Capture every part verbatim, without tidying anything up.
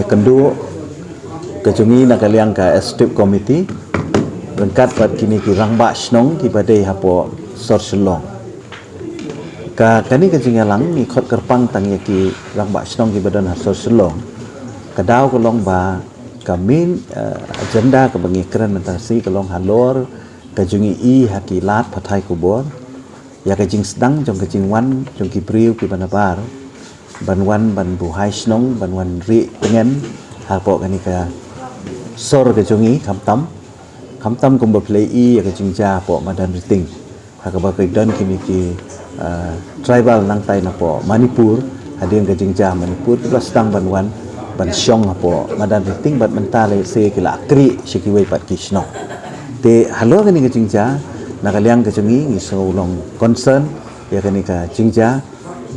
Kynduh ka jong ngi na ka liang ka Executive Committee ryngkat bad kine ki rangbah shnong kiba dei hapoh sor Shillong. Ka kane ka jingïalang ngi khot kyrpang tang ïa ki rangbah shnong kiba don ha sor Shillong. Ka daw ka long ba ka main, eh, agenda kaba ngi kren mynta shi ka long halor ka jong ngi i ha ki lad pathai khubor ïa ka jingsdang jong ka jingwan jong ki briew kiba nabar ban wan ban buhai shnong, ban wan rieh tngen hapoh kane ka sor ka jong ngi, khamtam khamtam kumba phi la i ïa ka jingjia hapoh madan Riting ha kaba ki don kine ki, ah, tribal nangtai napoh Manipur. Hadien ka jingjia Manipur ki la sdang ban wan ban shong hapoh madan Riting bad mynta lehse ki la khreh sha kiwei pat ki shnong. Te halor kane ka jingjia na ka liang ka jong ngi ngi sngew long concern ïa kane ka jingjia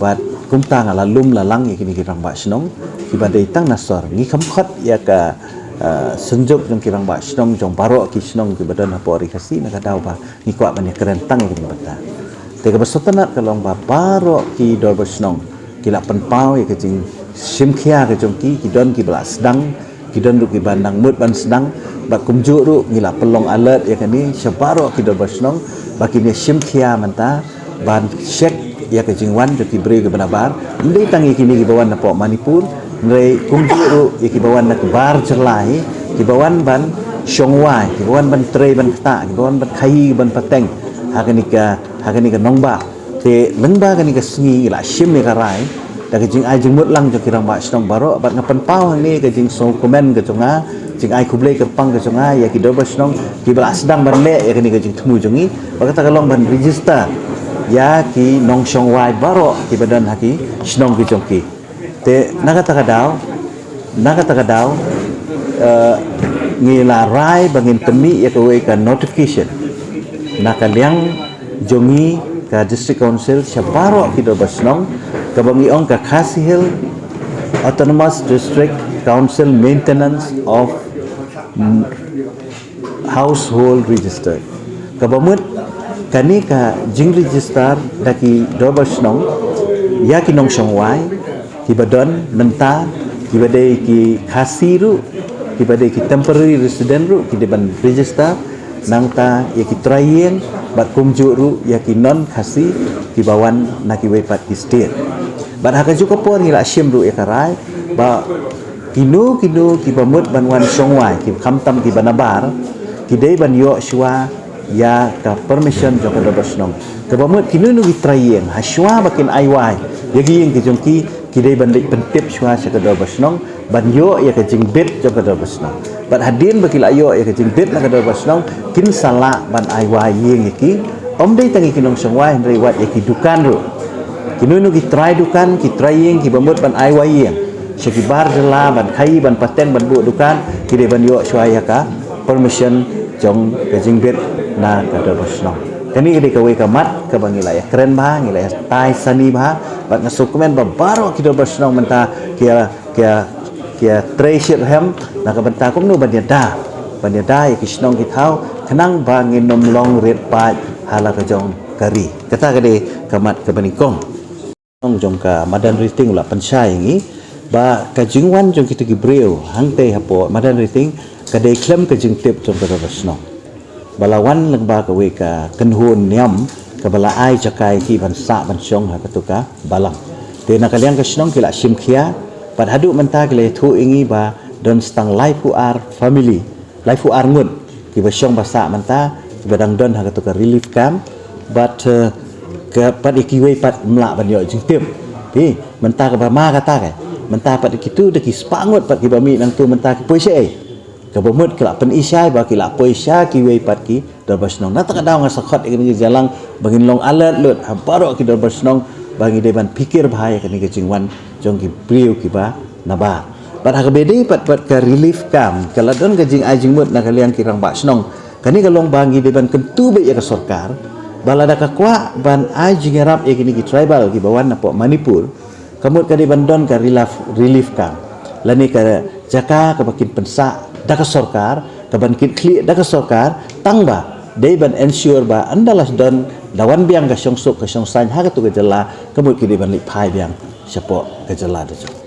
bad kumta nga la lum la lang ïa kine ki rangbah shnong kiba dei tang na sor. Ngi kham khot ïa ka, ah, synjuk jong ki rangbah shnong jong baroh ki shnong kiba don hapoh Ri Khasi na ka daw ba ngi kwah ban ïa kren tang ïa kine bynta. Te kaba sngewtynnat ka long ba baroh ki dorbar shnong ki la pynpaw ïa ka jingshim khia ka jong ki, ki don kiba la sdang, ki don ruh kiba nang mut ban sdang bad kumjuh ruh ngi la pynlong alert ïa kane sha baroh ki dorbar shnong ba kin ïa shim khia mynta ban check ïa ka jingwan jong ki briew kiba nabar. Ym dei tang ïa kine kiba wan napoh Manipur, hynrei kumjuh ruh ïa kiba wan na ki bar jylla hi, kiba wan ban shong wai, kiba wan ban trei ban ktah, kiba wan ban khaïi ban pateng ha kane ka, ha kane ka nongbah. Te lyngba kane ka sngi ngi la shim ïa ka rai da ka jingai jingmut lang jong ki rangbah shnong baroh bad nga pynpaw hangne ka jingsngewkmen ka jong nga, jingai khublei kyrpang ka jong nga ïa ki dorbar shnong kiba la sdang ban leh ïa kane ka jingthmu jong ngi. Ba kata ka long ban register ïa ki nongshong wai baroh kiba don ha ki shnong ki jong ki. Te na kata ka daw, na kata ka daw, eh, ngi la rai ba ngin pynmih ïa kawei ka notification na ka liang jong ngi ka District Council sha baroh ki dorbar shnong kaba ngi ong ka Khasi Hills Autonomous District Council Maintenance of, mm, Household Register. Kaba mut kane ka jingregister da ki dorbar shnong ïa ki nongshong wai kiba don mynta, kiba dei ki Khasi ruh, kiba dei ki temporary resident ruh ki dei ban register, nangta ïa ki trai ïing bad kumjuh ruh ïa ki non Khasi kiba wan na kiwei pat ki state. Bad ha kajuh ka por ngi la shim ruh ïa ka rai ba kino kino kiba mut ban wan shong wai, ki khamtam kiba nabar, ki dei ban ïoh shuwa ïa ka permission jong ka dorbar shnong. Kaba mut kino kino ki trai ïing, ha shuwa ba kin ai wai ïa ki ïing ki jong ki, ki dei ban leit pyntip shuwa sha ka dorbar shnong ban ïoh ïa ka jingbit jong ka dorbar shnong. Bad hadien ba ki la ïoh ïa ka jingbit na ka dorbar shnong, kin sa lah ban ai wai ïing ïa ki. Ym dei tang ïa ki nongshong wai, hynrei wat ïa ki dukan ruh, kino kino ki trai dukan, ki trai ïing kiba mut ban ai wai ïing sha ki bar jylla ban khaïi ban pateng ban buh dukan, ki dei ban ïoh shuwa ïa ka permission jong ka jingbit na ka dorbar shnong. Kane ka dei kawei ka mat kaba ngi la ïa kren bha, ngi la ïa tai sani bha. Bad nga sngewkmen ba baroh ki dorbar shnong mynta ki ïa, ki ïa, ki ïa trei shitrhem na ka bynta kumno ban ïada, ban ïada ïa ki shnong ki thaw khnang ba ngin ym long rit paid ha la ka jong ka ri. Kata ka dei ka mat kaba nyngkong. Shnong jong ka madan Riting la pynshai ïa ngi ba ka jingwan jong kita ki briew hangtei hapoh madan Riting ka dei khlem ka jingtip jong ka dorbar shnong. Ba la wan lyngba kawei ka kynhun niam kaba la ai jaka ïa ki ban sah ban shong ha katu ka balang. Te na ka liang ka shnong ki la shim khia bad haduh mynta ki la ïathuh ïa ngi ba don tang laiphew ar family, laiphew ar ngut kiba shong ba sah mynta, kiba dang don ha katu ka relief camp. Bad, eh, ka pat ïa kiwei pat ym lah ban ïoh jingtip. Phi, mynta kaba ma kata ka, mynta pat ïa kitu da ki spah ngut pat kiba mih nangtu mynta ki poi shaei. Kaba mut ki la pynishai ba ki la poi sha kiwei pat ki dorbar shnong. Na kata ka daw nga sa khot ïa kane ka jingïalang ba ngin long alert lut ha baroh ki dorbar shnong ba ngi dei ban phikir bha ïa kane ka jingwan jong ki briew kiba nabar. Bad ha kaba dei pat, pat ka relief camp ka la don ka jingai jingmut na ka liang ki rangbah shnong. Kane ka long ba ngi dei ban kyntu beit ïa ka sorkar ba lada ka kwah ban ai jingïarap ïa kine ki tribal kiba wan napoh Manipur, ka mut ka dei ban don ka relief, relief camp lane ka jaka kaba kin pynsah da ka sorkar, kaban kin khlieh da ka sorkar, tang ba dei ban ensure ba ynda la don, la wan biang ka shongsuk ka shongsaiñ ha katu ka jylla, ka mut ki dei ban leit phai biang shapoh ka jylla da jong.